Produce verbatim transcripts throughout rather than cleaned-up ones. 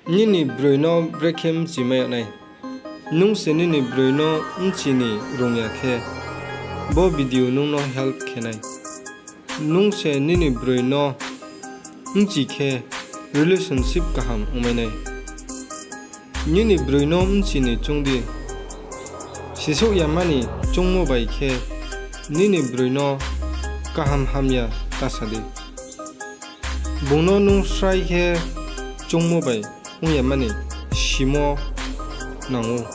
Nini broi no brekhe bchi mai yag nai? Nung se nini broi no bchi ni rung ya khe, bo video nung no help khe nai. Nung se nini broi no bchi khe relationship kaham ongmai nai. Nini broi no bchi ni choung di. Sisouh yama ni choungmo bai khe nini broi no kaham hamya ta sa di. Bung no nung srai khe choungmo bai ong yama ni simo nang ou.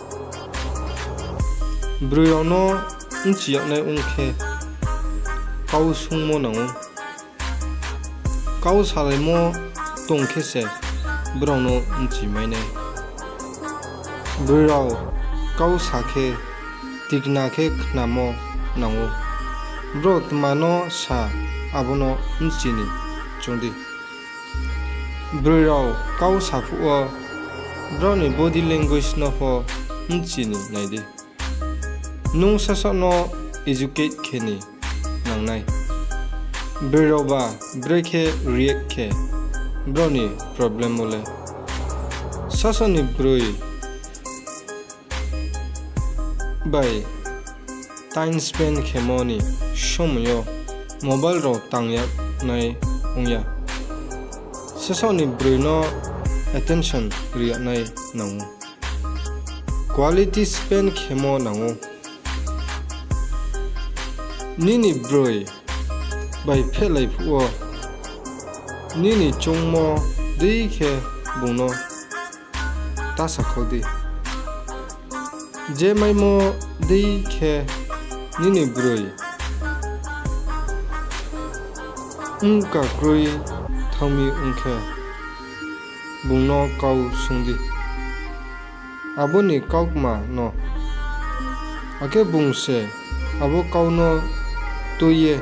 Broi rao no bchi yag nai ong khe, kau sungmo nang ou. Kau salaimo tong khe se brao no bchi mai nai. Broi rao kau sa khe, tikna khe khnamo nang ou. Brao tma no sa, abo no bchi ni choung di. Broi rao kau sa phuh wo, brao ni body language no pho bchi ni nai di. Nung sasaoh no educate khe ni nang nai. Broi rao ba brekhe react khe, brao ni problem wo le. Sasaoh ni broi bai time spend khemo ni somoi yo mobile rao tang yag nai ong ya. Sasaoh ni broi no attention ri yag nai nang ou. Quality spend khemo nang ou. Nini broi bai phehlai phuh wo, nini choungmo dei khe bung no ta sakhol di. Je maimo dei khe nini broi bka kroi thanng mi ong khe, bung no kau sung di, abo ni kautma no. Akhe bung se abo kau no tui ye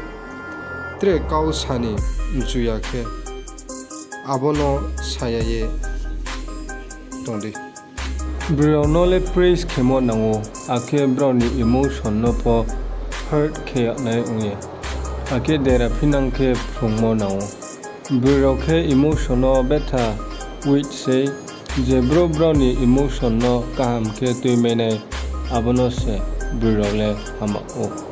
tre kau sa ni mchu ya khe, abo no sa ya ye tong di. Broi rao no le praise khemo nang ou, akhe brao ni emotion no pho hurt khe yag nai ong ya. Akhe dera phinang khe phrungmo nang ou. Broi rao khe emotion no betha weak sei, je brouh brao ni emotion no kaham khe tuimai nai, abo no se broi rao le hama ou.